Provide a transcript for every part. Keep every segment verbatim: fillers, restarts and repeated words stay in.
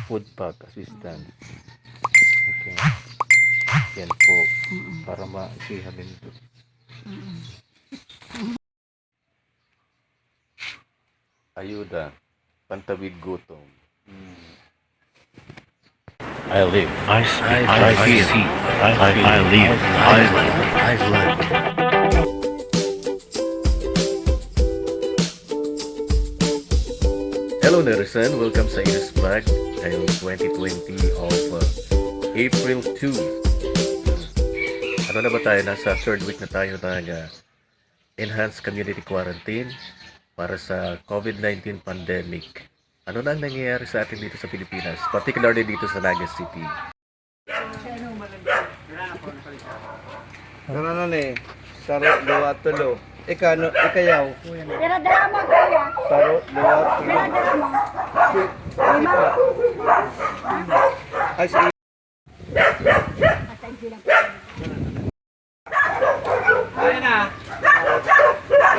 Food pack assistance. Okay. Yan po. Mm-mm. Para ma-, si Hamindo. Mm-mm. Ayuda, pantawid gutom. I live. I speak. I, I feel. I, I live. I live. I live. Hello, netizen. Welcome sa Iris Vlog. Ngayong twenty twenty of, uh, April two. Ano na ba tayo? Nasa third week na tayo ng, uh, enhanced community quarantine para sa COVID nineteen pandemic. Ano na ang nangyayari sa atin dito sa Pilipinas, particularly dito sa Naga City? Pero ano ni? Saro, duwa, tulo. Ika, no, ikayaw. Pero drama, kuya. Saro, duwa, tulo. Pero drama. Lima. Ay, si Atay sila. Ayan na.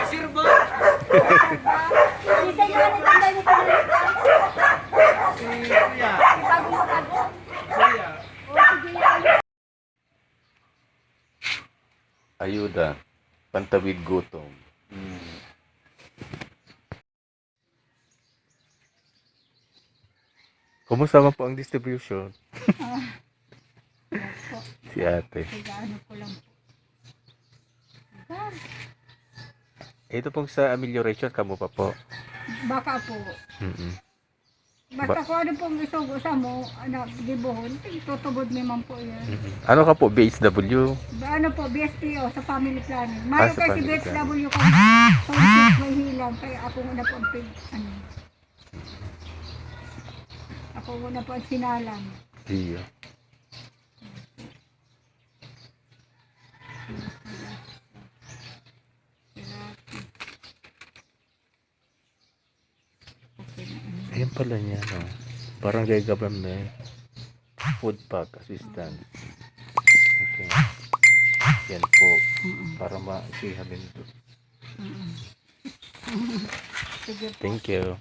Sir Boy. Sisay naman itong dahil ito. Si Kuya. Bagong makago. Kuya. O, sige, yan. Ayuda, pantawid gutom. Kumusta man po ang distribution? Ah. Opo. Si ate. Nag-aano ko lang po. Lugar. Ito pong sa amelioration, kamo pa po. Baka po. Mm-mm. Basta Ba- kung ano pong isugo sa mo, na gibohon, itutubod mi man po yan. Mm-mm. Ano ka po, B H W? Ba, ano po, B S P O, sa family planning. Ah, Mayo sa kasi family B H W kami. So, may hilang, kaya ako na po ang pig-, ano. Ako muna po ang sinalang. Iya. Ayan pala niya, no? Barangay government. Food pack assistance. Okay. Yan po. Mm-mm. Para ma-, si Hamindo. Mm-mm. Sige po. Thank you.